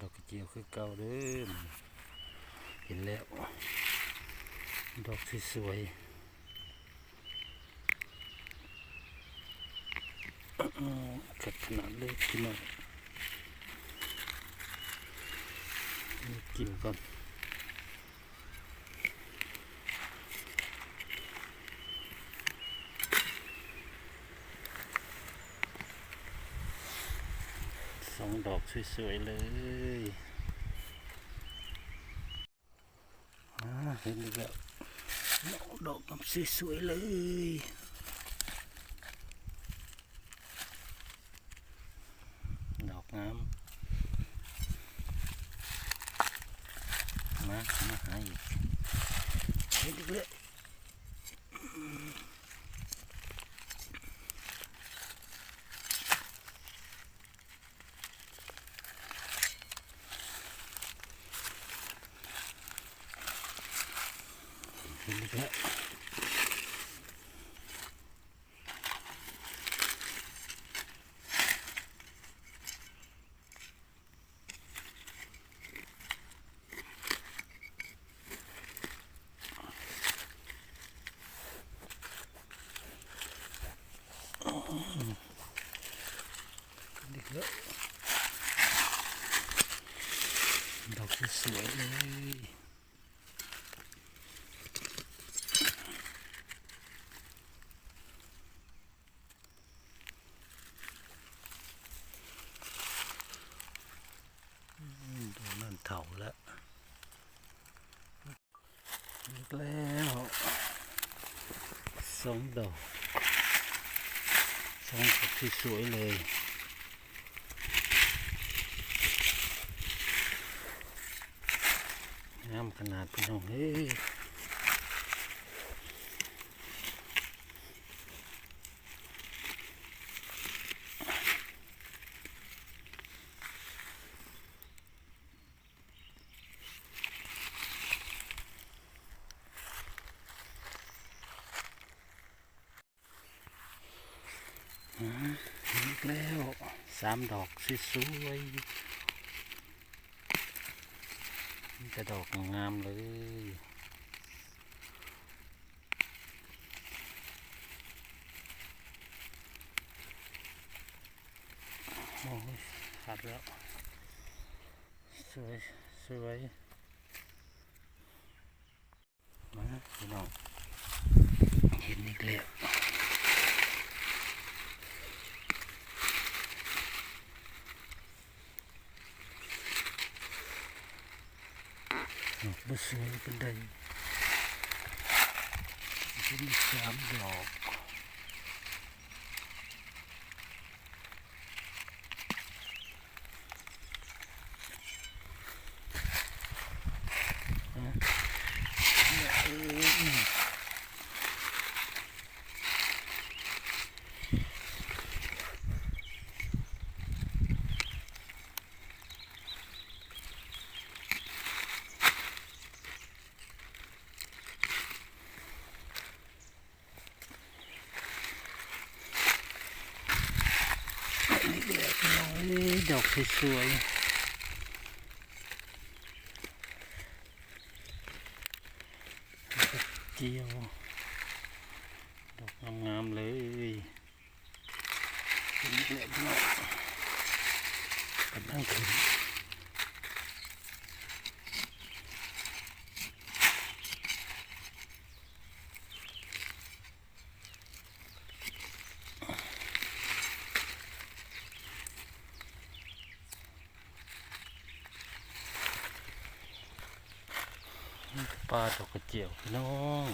ດອກກະຈຽວຄືເກົ່າເດີ. ເຫັນແລ້ວ ດອກສວຍໆ ຄັກຂະໜາດເລີຍພີ່ນ້ອງ. ກິນກ່ອນ. ສອງດອກສວຍໆເລີຍ. ອາ ເຫັນອີກແລ້ວ ດອກງາມສວຍໆເລີຍ. ດອກງາມ. ມາ ມາຫາອີກ. ເຫັນອີກແລ້ວ. ເຫັນອີກແລ້ວ. ດອກສວຍໆເລີຍ. ອືມ ດອກນັ້ນເຖົ້າແລ້ວ. ອີກແລ້ວ ສອງດອກ ສອງດອກທີ່ສວຍເລີຍ. ງາມຂະໜາດພີ່ນ້ອງເອີຍ. ອາ ເຫັນອີກແລ້ວ ສາມດອກສວຍໆ ມີແຕ່ດອກງາມໆເລີຍ. ໂອ້ຍ ຂາດແລ້ວ ສວຍ ສວຍ. ມາພີ່ນ້ອງ ເຫັນອີກແລ້ວ ດອກບໍ່ສວຍປານໃດ ມີສາມດອກ. ດອກສວຍໆ ດອກກະຈຽວ ດອກງາມໆເລີຍ. ຂຶ້ນອີກແລ້ວພີ່ນ້ອງ ກຳລັງຂຶ້ນ. ນີ້ຄືປ່າດອກກະຈຽວພີ່ນ້ອງ.